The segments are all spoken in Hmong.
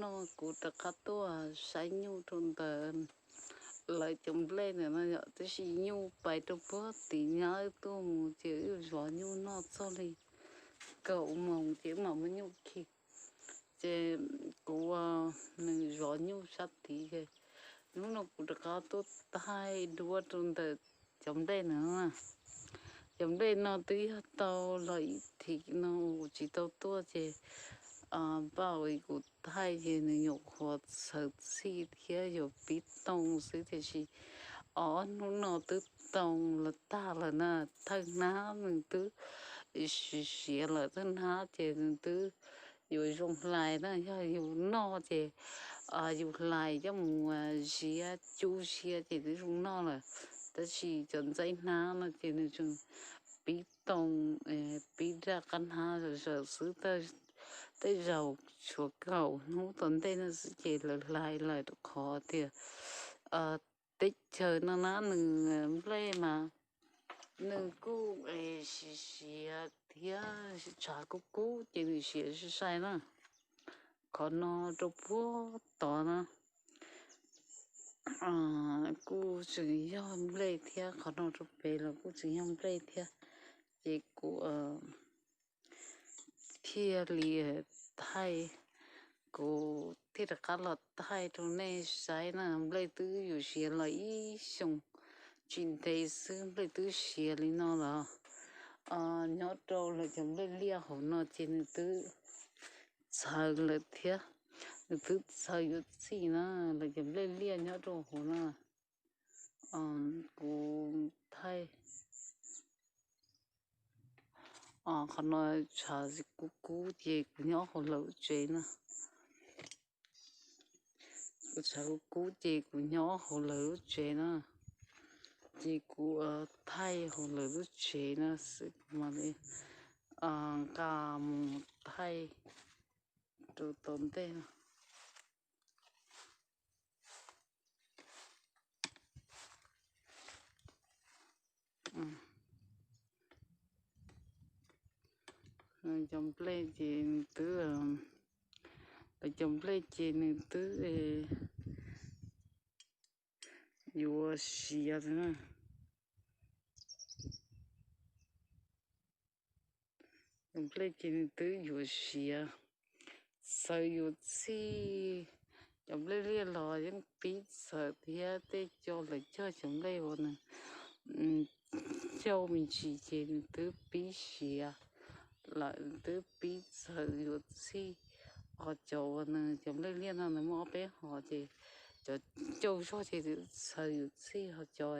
Kuv rov qab tuaj saib nyuj rau ntawm lawv cov nplej ntawm no yom, tab sis nyuj pais rau puag tim nyab wb tuaj mus ces wb zov nyuj noj txog li kaum moos ces wb mam muab nyuj khi. Ces kuv, nws zov nyuj sab tid ces hnub no kuv rov qab tuaj thaij duab rau ntawm cov nplej no. Cov nplej no twb yog tau los ib thim no kuv tsis tau tuaj ces npaj ua kuv thaij ces nws nyuam qhuav txhawv txhij thiab yuav pib too xwb tiam sis ob hnub no twb too los tag lawm na. Thawj hnab nws twb siav lawm, thawj hnab ces nws twb yuav zoo hlais na, yog yus noj ces yus hlais coj mus ziab cub ziab ces twb zoo noj lawm. Tab sis cov ntxaib hnab no ces nws tseem pib too, pib raj qab hnab zawm zawm xwb. Tej zaum tshuav kaum hnub tom ntej no xwb ces lawv hlais lawm rau qhov tias teb chaws no na nws nplej mas nws kuj siav siav thiab tshav kub kub ces nws siav sai sai na. Qhov no rau puag tod na kuj tseem yog nplej thiab, qhov no rau pem los kuj tseem yog nplej thiab. Ces kuv thiaj li thaij, kuv thiaj rov qab los thaij rau nej saib na. Nplej twb yuav siav los ib xyoos tsis ntev xwb nplej twb siav li no lawm. Nyob rau lawv cov nplej liaj hauv no ces nws twb txhawv lawm thiab, nws twb txhawv yuav txhij na. Lawv cov nplej liaj nyob rau hauv no kuv thaij. Qhov no tshav kub kub ces kuv nyob hauv lawv lub tsev na. Kuv tshav kub kub ces kuv nyob hauv lawv lub tsev na. Ces kuv thaij hauv lawv lub tsev na xwb kuv mam li nqa mus thaij rau tom ntej no. Cov nplej ces nws twb, lawv cov nplej ces nws twb yuav siav na. Cov nplej ces nws twb yuav siav, txhawv yuav txhij. Cov nplej liaj los yeej pib txhawv thiab, tej co lawv cog cov nplej uas nws cauj me ntsis ces nws twb pib siav lawm, twb pib txhawv yuav txhij. Ho cov uas nws cov nplej liaj no nws muaj ob peb hom ces cov cauj zog ces twb txhawv yuav txhij, ho cov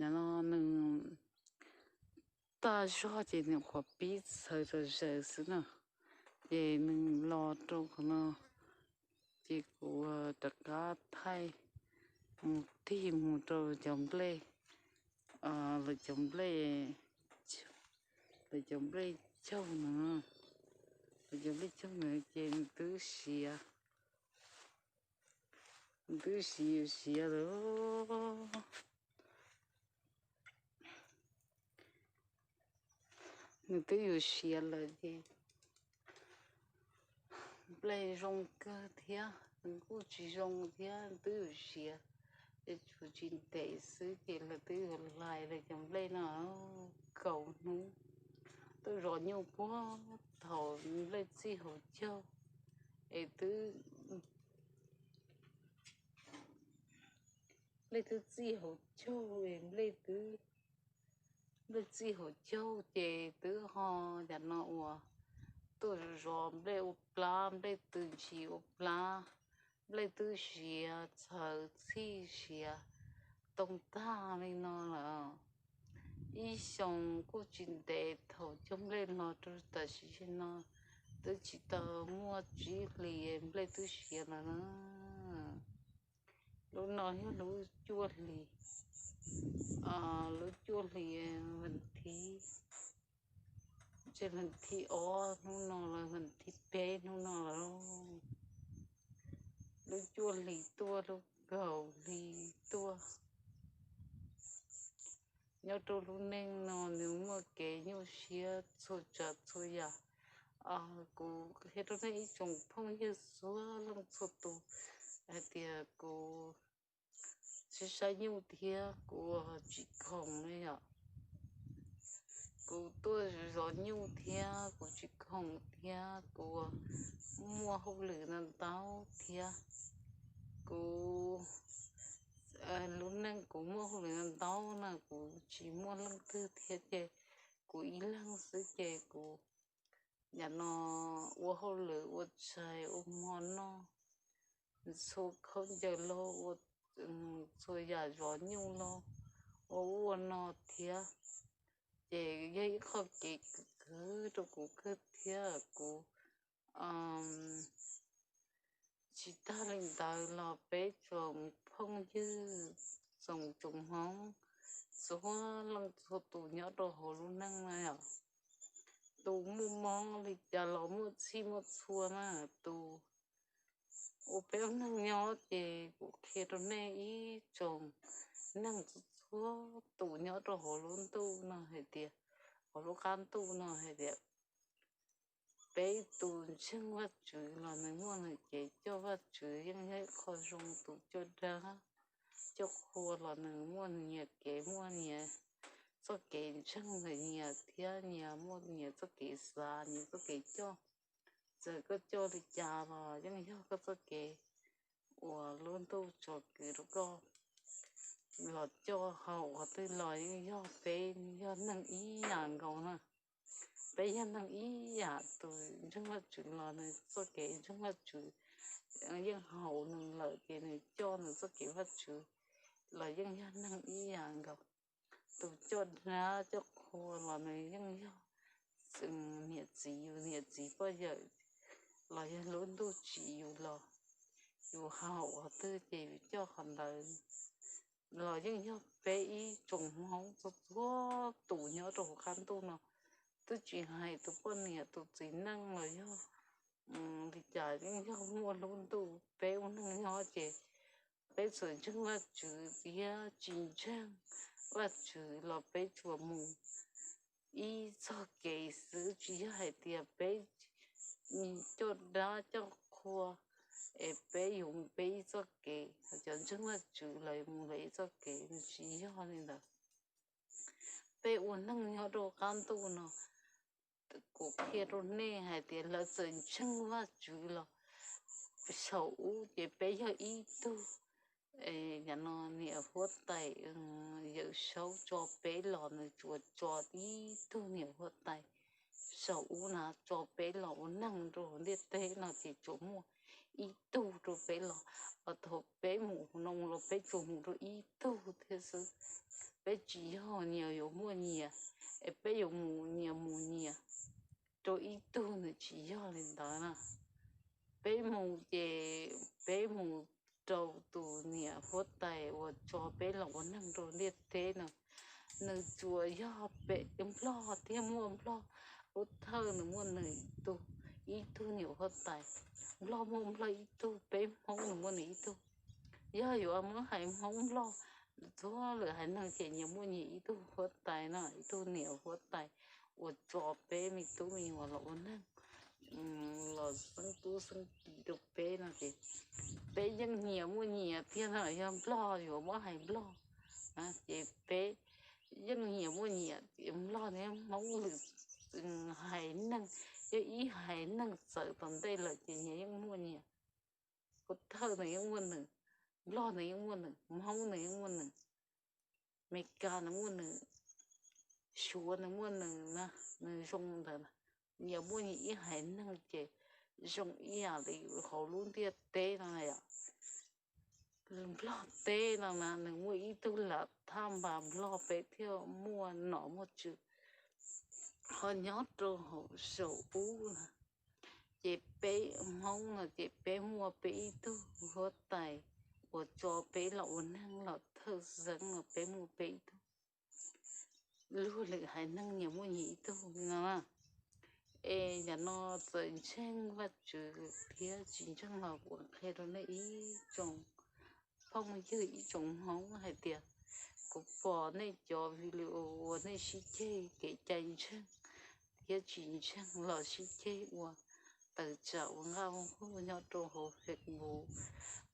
no nws tag zog ces nws qhuav pib txhawv zom zaws xwb na. Ces nws los rau qhov no ces kuv rov qab thaij mus tig mus rau cov nplej, lawv cov nplej, lawv cov nplej caug no, lawv cov nplej caug no ces nws twb siav, nws twb siav yuav siav lawm. Nws twb yuav siav lawm ces nplej zoo kawg thiab nws kuj tsis zoo thiab, twb yuav siav, es tshuav tsis ntev xwb ces lawv twb yuav hlais lawv cov nplej no. Kaum hnub tuaj zov nyuj puag thaum nplej txij hauv caug es twb, nplej twb txij hauv caug es nplej twb, nplej txij hauv caug ces twb ho cov no uas tuaj zov nplej ua plab, nplej tw ntsis ua plab, nplej twb siav txhawv txhij siav too tag li no lawm. Ib xyoos kuj tsis ntev thaum cog nplej los rau tam sim no twb tsis tau muaj tsib hlis nplej twb siav lawm na. Lub no yog lub cuaj hlis, lub cuaj hlis vas thib, ntshe vas thib ob hnub no los vas thib peb hnub no lawm. Lub cuaj hlis tuaj lub kaum hlis tuaj. Nyob rau lub neej no nws muaj kev nyuaj siab txhua tsav txhua yam, Kuv qhia rau nej ib tsoom phooj ywg txhua leej txhua tus hais tias kuv tsis saib nyuj thiab kuv tsis khoom ne yom. Kuv tuaj zov nyuj thiab kuv tsis khoom thiab kuv muaj hauj lwm ntau ntau thiab kuv lub neej kuv muaj hauj lwm ntau ntau na, kuv tsis muaj leej twg thiab ces kuv ib leeg xwb ces kuv yam no ua hauj lwm ua tshais ua hmo noj, txhua khaub ncaws los ua, txhua yam zov nyuj los ua ua no thiab. Ces yog ib qho kev kawm rau kuv kawg thiab kuv tsis tag li ntawd los peb tsoom phooj ywg tsoom tsoom hmoob txhua leej txhua tus nyob rau hauv lub neej no yom, tus muaj mob li cas los muaj txhij muaj txhua na, tus ua peb ua neeg nyob ces kuv qhia rau nej ib tsoom neeg txhua tus nyob rau hauv lub ntuj no hais tias, hauv lub qab ntuj no hais tias peb tus ntseeg Vajtswv los nws muaj nws kev coj Vajtswv yeej yog ib qho zoo, tus coj dab coj qhua los nws muaj nyias kev muaj nyias txoj kev ntseeg ntawm nyias thiab nyias muaj nyias txoj kev xav nyias txoj kev coj. Txawm koj coj li cas los yeej yog koj txoj kev uas lub ntuj tso kwv rau koj los coj, haus qhov twg los yeej yog peb yog neeg ib yam nkaus na. Peb yog neeg ib yam, tus ntseeg Vajtswv los nws txoj kev ntseeg Vajtswv yeej haum nws lawm ces nws coj nws txoj kev Vajtswv los yeej yog neeg ib yam nkaus. Tus coj dab coj qhua los nws yeej yog niam txiv yus niam txiv poj yawm los yog lub ntuj tsim yus los yus haus qhov twg ces yus coj qhov ntawd los yeej yog peb ib tsoom hmoob txhua txhua tus nyob rau hauv qab ntuj no, twb tsis hais tus poj niam tus txiv neej los yog li cas yeej yog muaj lub ntuj peb ua neeg nyob ces peb txawm ntseeg Vajtswv thiab tsis ntseeg Vajtswv los peb tsuas mus ib txoj kev xwb, tsis yog hais tias peb coj dab coj qhua es peb yuav mus peb ib txoj kev, cov ntseeg Vajtswv lawv mus lawv ib txoj kev, nws tsis yog li ntawd. Peb ua neeg nyob rau qab ntuj no, kuv qhia rau nej hais tias lawv txawm ntseeg Vajtswv los saum ub ces peb yog ib tug, yam no niam huab tais Yawm Saub tso peb los nws tsuas tso ib tug niam huab tais saum ub na, tso peb los ua neeg rau ntiaj teb no ces tsuas muaj ib tug rau peb los, thaum peb mus no los peb tsuas mus rau ib tug thiab xwb. Peb tsis yog nyias yuav muaj nyias es peb yuav mus nyias mus nyias rau ib tug, nws tsis yog li ntawd na. Peb mus ces peb mus rau tus niam huab tais uas tso peb los ua neeg rau ntiaj teb no, nws tsuas yog peb Nplog thiaj muaj Nplog lub thawj, nws muaj nws tus ib tug niam huab tais. Nplog muaj Nplog ib tug, peb Hmoob nws muaj nws ib tug. Yog yuav muab hais Hmoob Nplog, txhua lwm haiv neeg ces nyias muaj nyias ib tug huab tais no, ib tug niam huab tais uas tso peb me tub me nyuam los ua neeg, los xeeb tub xeeb ki rau peb no ces peb yeej nyias muaj nyias tiag no. Yog Nplog yuav muab hais Nplog ces peb yeej nyias muaj nyias, Nplog thiab Hmoob lwm haiv neeg, yog ib haiv neeg txawm tom ntej lawm ces nyias yeej muaj nyias. Pub Thawj nws yeej muaj nws, Nplog nws yeej muaj nws, Hmoob nws yeej muaj nws, Meskas nws muaj nws, Suav nws muaj nws na, nws zoo ntawd. Nyias muaj nyias ib haiv neeg ces zoo ib yam li hauv lub ntiaj teb no yom. Nplog teb no na nws muaj ib tug lam thaj npas Nplog peb thiaj muaj nom muaj tswv. Ho nyob rau hauv saum ub na ces peb Hmoob no ces peb muaj peb ib tug huab tais uas tso peb los ua neeg los thawj xeeb no peb muaj peb ib tug. Luag lwm haiv neeg nyias muaj nyias ib tug no. Es yam no txawm ntseeg Vajtswv thiab tsis ntseeg los kuv qhia rau nej ib tsoom phooj ywg ib tsoom Hmoob hais tias kuv pom nej cov video uas nej sib ceg kev cai ntseeg thiab tsis ntseeg los sib ceg ua tawm tsam ua nqaj ua nqug nyob rau hauv Facebook.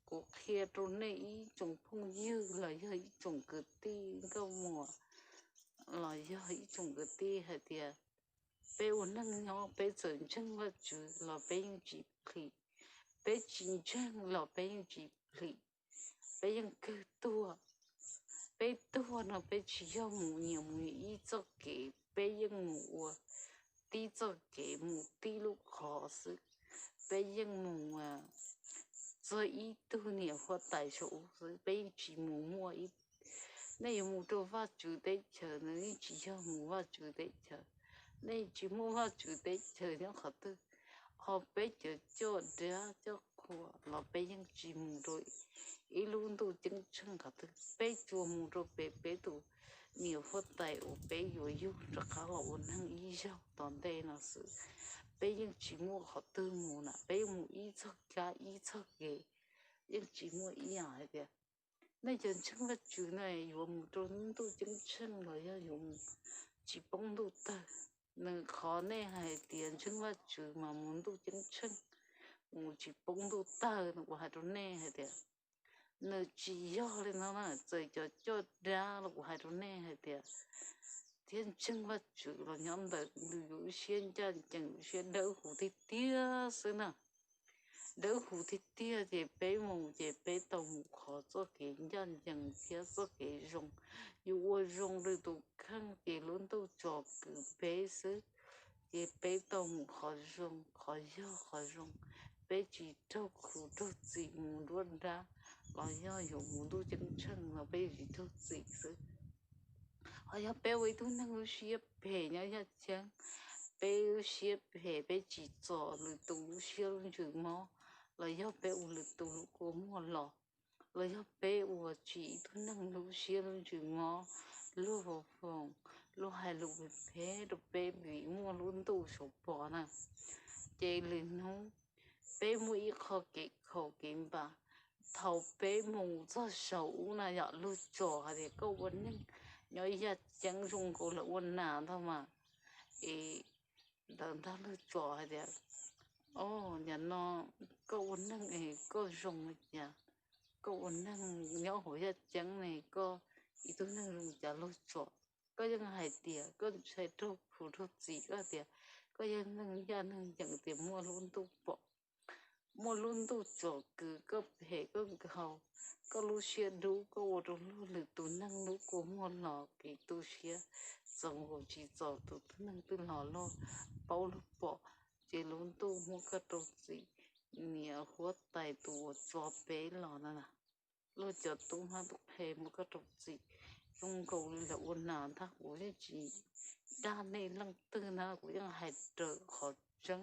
Kuv qhia rau nej ib tsoom phooj ywg los yog ib tsoom kwv tij nkauj muam los yog ib tsoom kwv tij hais tias peb ua neej nyob peb txawm ntseeg Vajtswv los peb yeej tsis plhis, peb tsis ntseeg los peb yeej tsis plhis, peb yeej kawg tuag. Peb tuag no peb tsis yog mus nyias mus ib txoj kev, peb yeej mus ua tib txoj kev mus tib lub qhov xwb. Peb yeej mus txog ib tug niam huab tais saum xwb, peb yeej tsis mus muaj ib, nej yuav mus rau Vajtswv teb chaws no yeej tsis yog mus Vajtswv teb chaws, nej tsis muaj Vajtswv teb chaws nyob qhov twg. Ho peb cov coj dab coj qhua los peb yeej tsis mus rau ib lub ntuj ceeb tsheej qhov twg, peb tsuas mus rau pem peb tus niam huab tais uas peb yuav yug rov qab los ua neeg ib zaug tom ntej no xwb. Peb yeej tsis muaj qhov twg mus na, peb yeej mus ib txoj kab ib txoj kev, yeej tsis muaj ib yam hais tias nej cov ntseeg Vajtswv na yuav mus rau ntuj ceeb tsheej los yog yuav mus tsis poob ntuj tawg. Nws qhov nej hais tias ntseeg Vajtswv mas mus ntuj ceeb tsheej, mus tsis poob ntuj tawg no kuv hais rau nej hais tias nws tsis yog li no na. Txawm cov coj dab los kuv hais rau nej hais tias thiab ntseeg Vajtswv los nyob ntawm nws yuav lub siab ncaj ncees, lub siab dawb huv tiag tiag xwb na. Dawb huv tiag tiag ces peb mus ces peb tau mus qhov txoj kev ncaj ncees thiab txoj kev zoo. Yus ua zoo rau tus kheej ces lub ntuj tsom kwm peb xwb. Ces peb tau mus qhov zoo, qhov yog qhov zoo. Peb tsis raug khuv raug txim mus nruab nrab, los yog yuav mus ntuj ceeb tsheej los peb tsis raug txim xwb. Ho yog peb ua ib tug neeg lub siab phem nyob yaj ceeb, peb lub siab phem peb tsis txo lwm tus lub siab lub ntsws mob, los yog peb ua lwm tus lub kua muag los, los yog peb ua tsis ib tug neeg lub siab lub ntsws mob, luag foom foom, luag hais lus phem phem rau peb vim muaj lub ntuj saum pos na, ces lwm hnub peb muaj ib qho kev khaum kev npam. Thaum peb mus txog saum ub na yom, luag tsom hais tias koj ua neeg nyob yaj ceeb zoo nkaus lawv ua nas ntag mas, es ntawd ntag luag tsom hais tias, o, nim no koj ua neeg es koj zoo li cas, koj ua neeg nyob hauv yaj ceeb ne, koj ib tug neeg zoo li cas luag tsom. Koj yeej hais tias koj ntshai raug khuv raug txim, koj tias koj yog neeg ncaj neeg ncees tias muaj lub ntuj pom, muaj lub ntuj tsom kwm koj phem koj nkhaus, koj lub siab dub, koj ua rau luag lwm tus neeg lub kua muag los kev tu siab, txaus nkaus tsis txaus tus neeg twg los luag paub luag pom, ces lub ntuj muab koj rau txim. Niam huab tais tus uas tso peb los na, luag cov tub hmab tub qhe muab koj rau txim zoo nkaus li lawv ua nas ntag. Kuv yeej tsis dag nej leej twg na, kuv yeej hais raws qhov tseeb,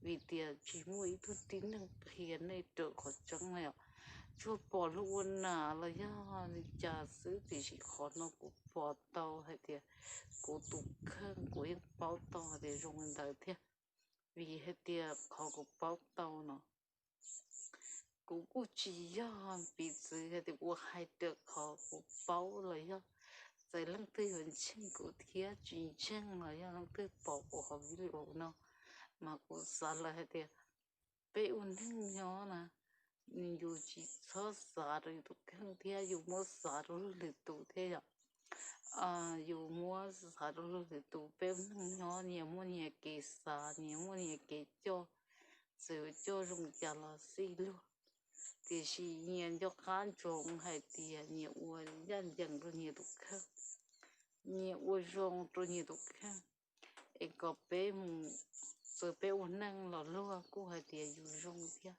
vim tias tsis muaj ib tug tib neeg qhia nej raws qhov tseeb na yom. Tsuas pom luag ua nas los yog li cas xwb, tiam sis qhov no kuv pom tau hais tias kuv tus kheej kuv yeej paub tau hais tias zoo li ntawd thiab. Vim hais tias qhov kuv paub tau no, kuv kuj tsis yog piv txwv hais tias kuv hais raws qhov kuv paub los yog txawm leej twg yuav ntseeg kuv thiab tsis ntseeg los yog leej twg pom kuv qhov video no, mas kuv xav lawm hais tias peb ua neeg nyob na, yus tsis txhob xav rau yus tus kheej thiab yus muab xav rau luag lwm tus thiab yom. Yus muab xav rau luag lwm tus, peb ua neeg nyob nyias muaj nyias kev xav, nyias muaj nyias kev coj, txawm yuav coj zoo cas los xij luag, tiam sis nyias nco qab ntsoov hais tias nyias ua ncaj ncees rau nyias tus kheej, nyias ua zoo rau nyias tus kheej, es kom peb mus, txawm peb ua neej los luag kuj hais tias yus zoo thiab.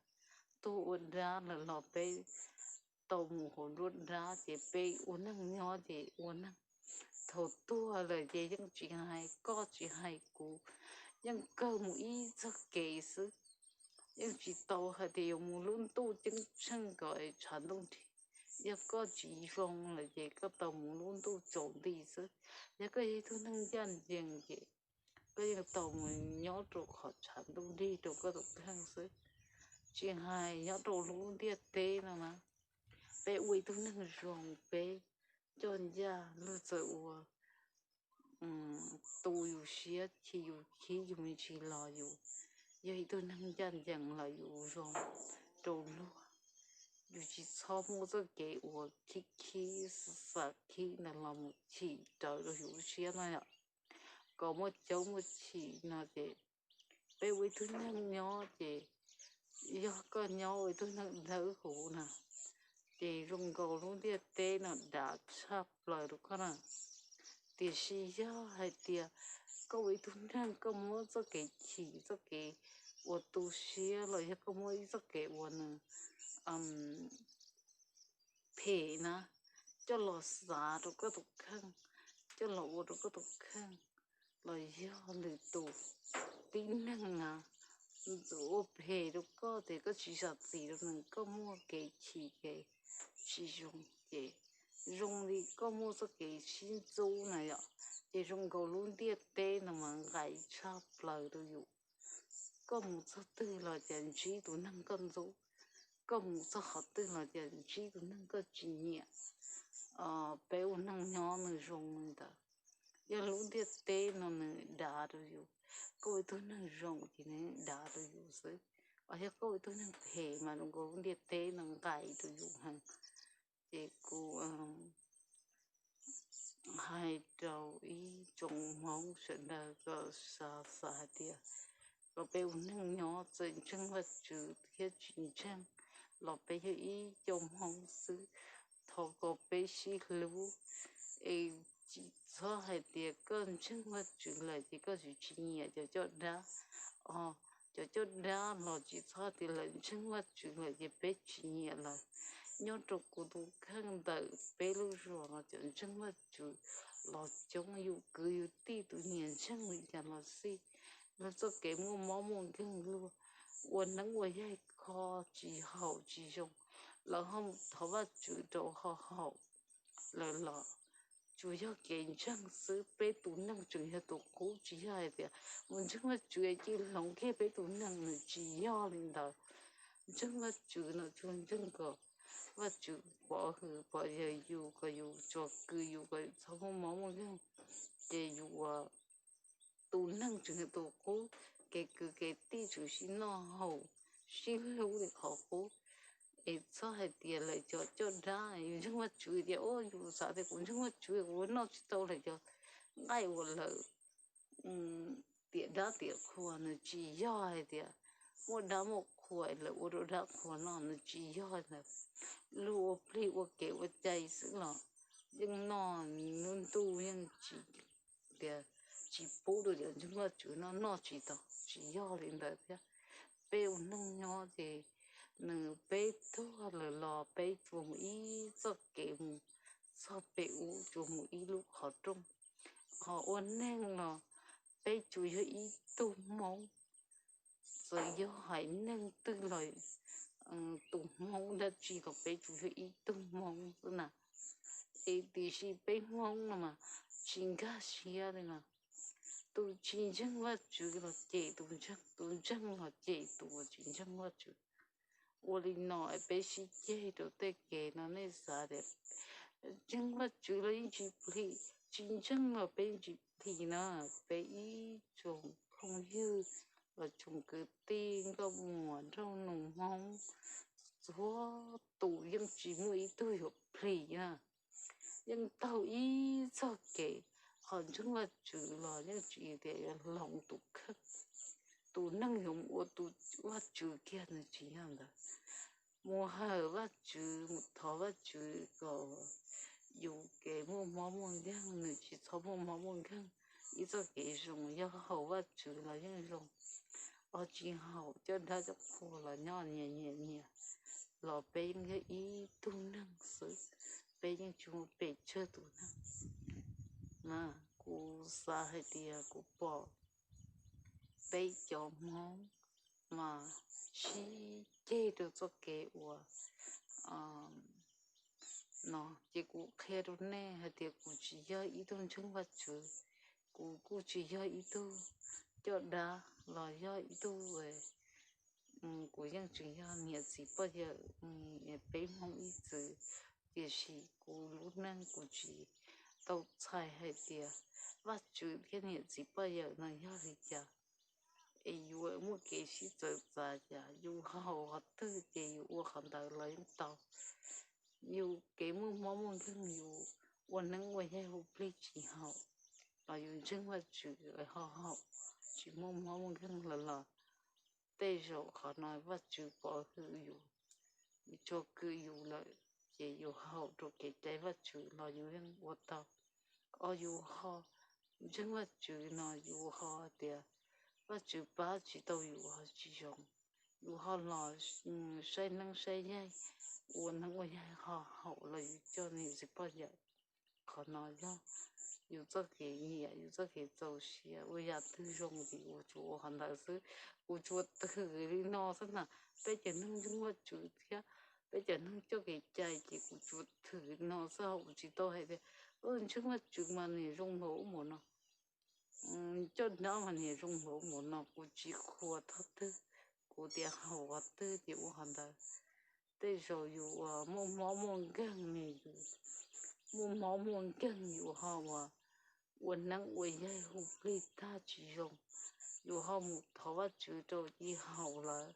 Tuag ua dab lawm los peb tau mus hauv nruab dab, ces peb ua neeg nyob ces ua neeg. Thaum tuag lawm ces yeej tsis hais koj tsis hais kuv, yeej kawg mus ib txoj kev xwb. Yeej tsis tau hais tias yuav mus lub ntuj ceeb tsheej kom tshav ntuj nrig. Yog koj tsis zoo lawm ces koj tau mus lub ntuj tsaus nti xwb. Yog koj yog ib tug neeg ncaj ncees ces koj yeej tau mus nyob rau qhov tshav ntuj nrig rau koj tus kheej xwb, tsis hais nyob rau lub ntiaj teb no na. Peb ua ib tug neeg zoo, peb coj ncaj, luag txawm ua tu yus siab, chim yus khib yus me ntsis los yus yog ib tug neeg ncaj ncees los yus zoo rau luag. Yus tsis txhob muaj txoj kev uas khib khib xav khib ntawd los mus chim rawv rau yus lub siab no yom. Kom muaj caub muaj chim no ces peb ua ib tug neeg nyob ces yog koj nyob ua ib tug neeg dawb huv na, ces zoo nkaus lub ntiaj teb no dav tshaj plaws rau koj na. Tiam sis yog hais tias koj ua ib tug neeg koj muab txoj kev chim, txoj kev uas tu siab los yog koj muab ib txoj kev uas nws phem na coj los xav rau koj tus kheej, coj los ua rau koj tus kheej, los yog lwm tus tib neeg na ntxuav ua phem rau koj ces koj tsis zam txim rau nws, koj muaj kev chim kev tsis zoo ces zoo li koj muaj txoj kev sib ntxub na yom, ces zoo nkaus lub ntiaj teb no mas nqaim tshaj plaws rau yus. Koj mus txog twg los cas ntsib tus neeg koj ntxub, koj mus txog qhov twg los cas ntsib tus neeg koj tsis nyiam. Peb ua neeg nyob nws zoo li ntawd, yog lub ntiaj teb no nws dav rau yus, koj ua ib tug neeg zoo ces nws dav rau yus xwb, os yog koj ua ib tug neeg phem mas zoo nkaus lub ntiaj teb no nqaim rau yus heev. Ces kuv hais rau ib tsoom Hmoob sawv daws kom xav xav hais tias kom peb ua neeg nyob txawm ntseeg Vajtswv thiab tsis ntseeg los peb yog ib co Hmoob xwb. Thov kom peb sib hlub es tsis txhob hais tias koj ntseeg Vajtswv lawm ces koj tsis tsis nyiam cov coj dab, os cov coj dab los tsis txhob tias lawv ntseeg Vajtswv lawm ces peb tsis nyiam lawv. Nyob rau kuv tus kheej ntawm peb lub zos no cov ntseeg Vajtswv los coob, yus kwv yus tij tus nyiam ntseeg li cas los xij, luag txoj kev muaj mob muaj nkeeg, luag ua neeb ua yaig kho tsis haum tsis zoo, lawv ho mus thov Vajtswv rau ho haum lawm los tsuas yog kev ntseeg xwb. Peb tus neeg tseem yog tus qub, tsis yog hais tias mus ntseeg Vajtswv cia li hloov kiag peb tus neeg, nws tsis yog li ntawd. Ntseeg Vajtswv no tsuas ntseeg kom Vajtswv pov hwm pov yawg yus, kom yus tsuas kwv yus kom yus txhob muaj mob muaj nkeeg, ces yus ua tus neeg tseem yog tus qub, kev kwv kev tij tseem sib noj haus sib hlub li qhov qub. Es txhob hais tias lawv cov coj dab, yus ntseeg Vajtswv tias, o yus xav tias kuv ntseeg Vajtswv kuv ua noj tsis tau lawv cov nqaij uas lawv tiam dab tiam qhua, nws tsis yog hais tias muaj dab muaj qhua lawv ua rau dab qhua noj, nws tsis yog ntawd. Luag ua plig ua kev ua cai xwb los yeej noj, lub ntuj yeej tsis tias tsis pub rau cov ntseeg Vajtswv no noj tsis tau, tsis yog li ntawd thiab. Peb ua neeg nyob ces nws peb tuag lawm los peb tsuas mus ib txoj kev mus txog pem ub, tsuas mus ib lub qhov rooj. Ho ua neeg los peb tsuas yog ib tug Hmoob, txawm yog haiv neeg twg los tus Hmoob dab tsi los peb tsuas yog ib tug Hmoob xwb na. Es tiam sis peb Hmoob no mas tsis nkag siab li na. Tus tsis ntseeg Vajtswv los cem tus ntseeg, tus ntseeg los cem tus uas tsis ntseeg Vajtswv. Ua li no es peb sib ceg rau tej kev no nej xav tias ntseeg Vajtswv los yeej tsis plhis, tsis ntseeg los peb yeej tsis plhis na. Peb ib tsoom phooj ywg los tsoom kwv tij nkauj muam nraug nus Hmoob, txhua tus yeej tsis muaj ib tug yuav plhis na. Yeej taug ib txoj kev, ho ntseeg Vajtswv los yeej tsis tias yuav hloov tus kheej, tus neeg yuav mus ua tus Vajtswv kiag, nws tsis yog ntawd. Mus hawm Vajtswv, mus thov Vajtswv kom yus kev muaj mob muaj nkeeg nws tsis txhob muaj mob muaj nkeeg. Ib txoj kev zoo yog haum Vajtswv los yeej zoo, ho tsis haum coj dab coj qhua los nyob nyias nyias nyias, los peb yeej yog ib tug neeg xwb, peb yeej tsis muaj pes tsawg tus neeg. Mas kuv xav hais tias kuv pom peb cov Hmoob mas sib ceg rau txoj kev uas no, ces kuv qhia rau nej hais tias kuv tsis yog ib tug ntseeg Vajtswv, kuv kuj tsis yog ib tug coj dab los yog ib tug, kuv yeej tseem yog niam txiv poj yawm, peb Hmoob ib txwm, tiam sis kuv lub neej kuv tsis tau txhais hais tias Vajtswv thiab niam txiv poj yawm no yog li cas, es yuav muaj kev sib txawv txav cas, yus haus qhov twg ces yus ua qhov ntawd los yeej tau. Yus kev muaj mob muaj nkeeg, yus ua neeb ua yaig hu plig tsis haum, los yus ntseeg Vajtswv ho haum, tsis muaj mob muaj nkeeg lawm los tej zaum qhov no Vajtswv pov hwm yus, yus tso kwm yus lawm, ces yus haum rau kev cai Vajtswv los yus yeej ua tau. Os, yus ho ntseeg Vajtswv no yus ho tias Vajtswv pab tsis tau yus ho tsis zoo, yus ho los saib neeb saib yaig, ua neeb ua yaig ho haum los yus coj niam txiv poj yawm. Qhov no yog yus txoj kev nyiam, yus txoj kev txaus siab. Ua yam twg zoo ces kuv tsuas ua qhov ntawd xwb, kuv tsuas thwm li no xwb na. Peb cov neeg ntseeg Vajtswv thiab peb cov neeg coj kev cai ces kuv tsuas thwm li no xwb, kuv tsis tau hais tias ntseeg Vajtswv mas niam zoo npaum ub npaum no, coj dab mas niam zoo npaum ub npaum no, kuv tsis qhuas thawj twg, kuv tias haum qhov twg ces ua qhov ntawd. Tej zaum yus uas muaj mob muaj nkeeg ne, yus muaj mob muaj nkeeg yus ho uas ua neeb ua yaig hu plig tag tsis zoo, yus ho mus thov Vajtswv rau tsis haum lawm,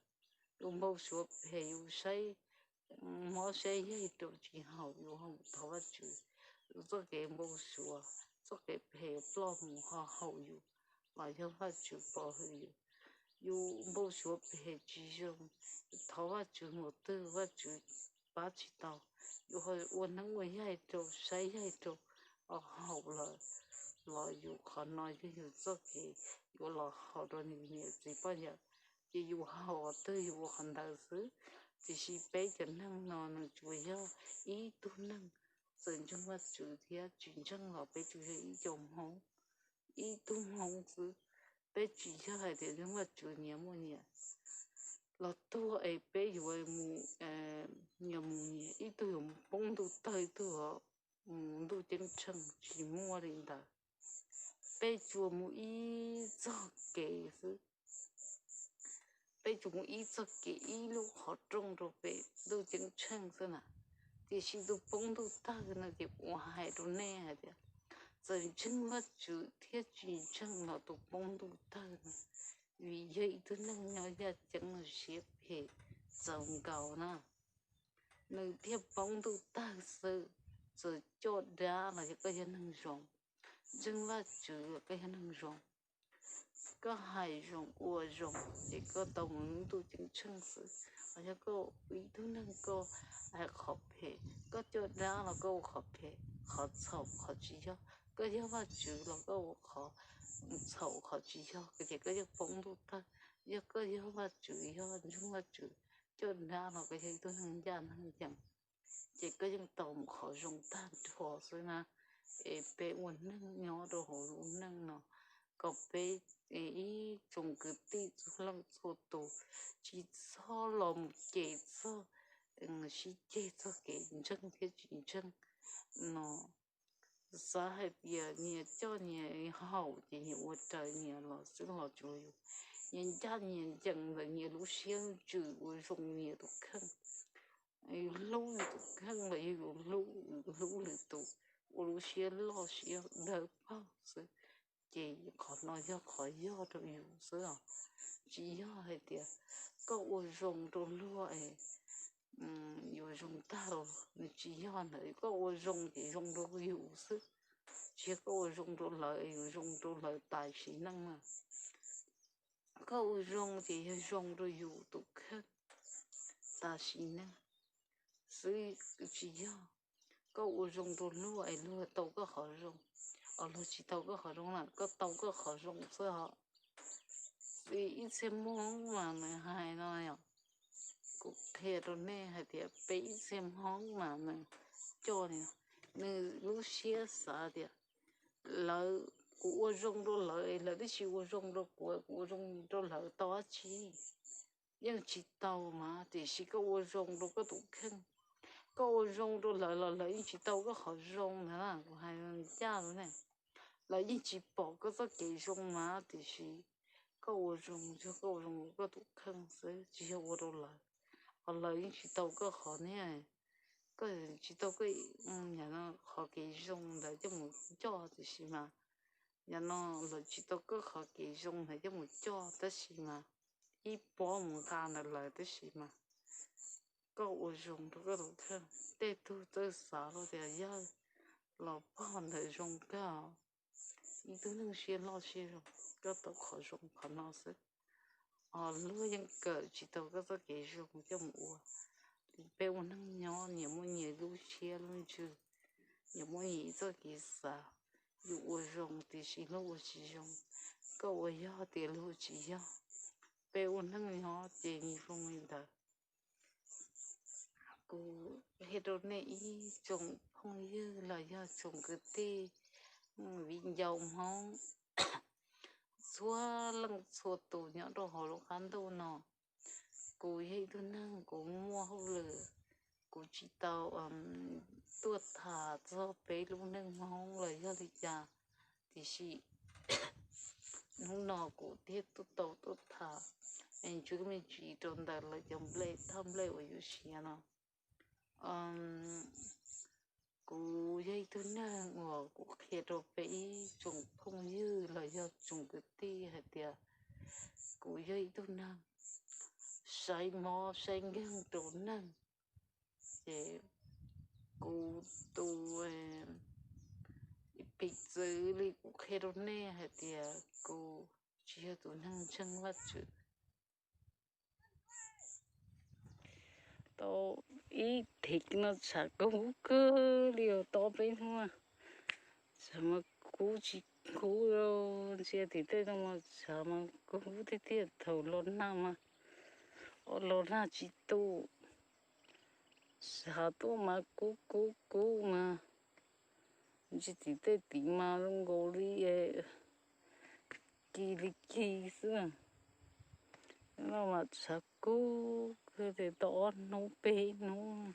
yus npau suav phem, yus saib mob saib yaig rau tsis haum, yus ho mus thov Vajtswv, yus txoj kev npau suav, txoj kev phem ploj mus ho haum yus, los yog Vajtswv pov hwm yus. Yus npau suav phem tsis zoo, yus thov Vajtswv mus twg Vajtswv pab tsis tau, yus ho ua neeb ua yaig rau saib yaig rau ho haum lawm, los yus qhov no yog yus txoj kev yuav los haum rau nws niam txiv poj yawm, ces yus haum qhov twg yus ua qhov ntawd xwb. Tiam sis peb cov neeg no nws tsuas yog ib tug neeg txawm ntseeg Vajtswv thiab tsis ntseeg los peb tsuas yog ib co Hmoob, ib tug Hmoob xwb. Peb tsis yog hais tias ntseeg Vajtswv nyias muaj nyias los tuag es peb yuav mus, nyias mus nyias, ib tug yuav mus poob ntuj tawg, ib tug mus ntuj ceeb tsheej, tsis muaj li ntawd. Peb tsuas mus ib txoj kev xwb, peb tsuas mus ib txoj kev, ib lub qhov rooj rau pem ntuj ceeb tsheej xwb na. Tiam sis tus poob ntuj tawg no ces kuv hais rau nej hais tias txawm ntseeg Vajtswv thiab tsis ntseeg los tus poob ntuj tawg no, vim yog ib tug neeg nyob yaj ceeb siab phem txaus nkaus na, nws thiaj poob ntuj tawg xwb. Txawm coj dab los yog koj yog neeg zoo, ntseeg Vajtswv los koj yog neeg zoo, koj hais zoo ua zoo ces koj tau mus ntuj ceeb tsheej xwb. Los yog koj ib tug neeg koj hais qhov phem, koj coj dab los koj ua qhov phem, qhov txhaum qhov tsis yog, koj yog Vajtswv los koj ua qhov txhaum qhov tsis yog, ces koj yeej poob ntuj tawg. Yog koj yog Vajtswv, yog ntseeg Vajtswv, coj dab los koj yog ib tug neeg ncaj neeg ncees, ces koj yeej tau mus qhov zoo tag nrho xwb na. Es peb ua neeg nyob rau hauv lub neej no, kom peb ib tsoom kwv tij txhua leej txhua tus tsis txhob los mus cem txog, sib ceg txog kev ntseeg thiab tsis ntseeg no. Xav hais tias nyias coj nyias haum ces nyias ua raws nyias los xwb los tsuas yus, nyias ncaj nyias ncees ntawm nyias lub siab ntsws ua zoo nyias tus kheej. Yus hlub yus tus kheej los yog yus hlub lwm tus, ua lub siab loj siab dawb paug xwb, ces qhov no yog qhov yog rau yus xwb os. Tsis yog hais tias koj ua zoo rau luag es yuav zoo tag los, nws tsis yog ntawd. Koj ua zoo ces zoo rau yus xwb, tsis yog koj ua zoo rau lawv es yuav zoo rau lawv tas sim neej na. Koj ua zoo ces yog zoo rau yus tus kheej tas sim neej xwb, tsis yog koj ua zoo rau luag es luag tau koj qhov zoo, os luag tsis tau koj qhov zoo na, koj tau koj qhov zoo xwb os. Ib txhia Hmoob mas nws hais no yom, kuv qhia rau nej hais tias peb ib txhia Hmoob mas nws coj li, nws lub siab xav tias lawv, kuv ua zoo rau lawv es lawv twb tsis ua zoo rau kuv, kuv ua zoo rau lawv tau dab tsi? Yeej tsis tau mas, tiam sis koj ua zoo rau koj tus kheej, koj ua zoo rau lawv los lawv yeej tsis tau koj qhov zoo ntag na, kuv hais ncaj rau nej. Lawv yeej tsis pom koj txoj kev zoo mas, tiam sis koj ua zoo, yog koj ua zoo rau koj tus kheej xwb, tsis yog ua rau lawv, ho lawv yeej tsis tau koj qhov niag koj tsis tau koj qhov kev zoo ntawd coj mus coj, tiam sis mas yog no los tsis tau koj qhov kev zoo ntawd coj mus coj, tab sis mas ib pob mus nqa ntawd lawm, tab sis mas koj ua zoo rau koj tus kheej. Tej tug txawj xav los tias yawg los pog ntawd zoo kawg, ib tug neeg siab loj siab zoo, koj tau qhov zoo qhov no xwb. Ho luag yeej kawm tsis tau koj txoj kev zoo coj mus ua. Peb ua neeg nyob nyias muaj nyias lub siab lub ntsws, nyias muaj nyias ib txoj kev xav. Yus ua zoo tiam sis luag ua tsis zoo, koj ua yog tias luag tsis yog. Peb ua neeg nyob ces zoo li ntawd. Kuv qhia rau nej ib tsoom phooj ywg los yog tsoom kwv tij, viv ncaus Hmoob txhua leej txhua tus nyob rau hauv lub qab ntuj no. Kuv yog ib tug neeg kuv muaj hauj lwm, kuv tsis tau tuaj tham txog peb lub neej Hmoob los yog li cas, tiam sis hnub no kuv thiaj tuaj tau tuaj tham me ntsis me ntsis rau ntawm lawv cov nplej thaj nplej uas yus siav no. Kuv yog ib tug neeg uas kuv qhia rau peb ib tsoom phooj ywg los yog tsoom kwv tij hais tias kuv yog ib tug neeg saib mob saib nkeeg rau neeg. Ces kuv tus piv txwv li kuv qhia rau nej hais tias kuv tsis yog tus neeg ntseeg Vajtswv. Tau ib thim no tshav kub kawg li os, tau peb hnub tshav mas kub tsis kub, ntsia tim tej no mas tshav mas kub tiag tiag. Thaum los nag mas, los nag tsis tu, tshav tuaj mas kub kub kub mas, ntsia tim tej tid mas zoo nkaus li ci li ci xwb. No mas tshav kub kawg, tau ob hnub peb hnub,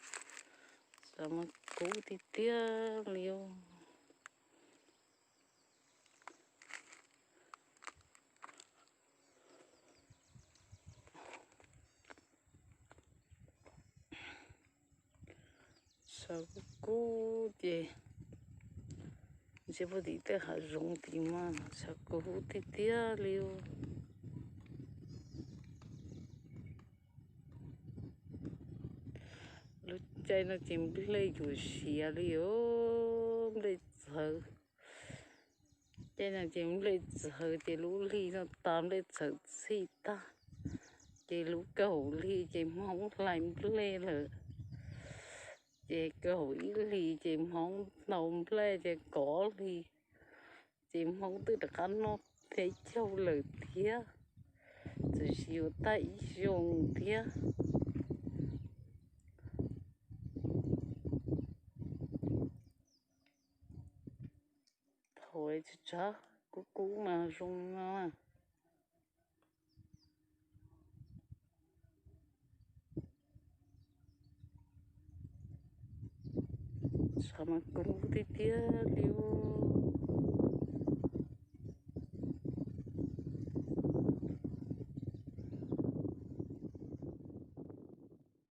tshav mas kub tiag tiag li. Tshav kub kub ces ntsia puag tim tej hav zoov tid mas tshav kub tiag tiag li. Lub caij no ces nplej yuav siav li os, nplej txhawv. Caij no ces nplej txhawv ces lub hli no tas nplej txhawv txhij tag, ces lub kaum hli ces Hmoob hlais nplej lawm. Ces kaum ib hlis ces Hmoob ntaus nplej ces kaum hli ces Hmoob twb rov qab noj teb chaws lawm thiab, tiam sis yuav tag ib xyoos thiab. Thaum tshav kub kub mas zoo no. Tshav mas kub tiag tiag li.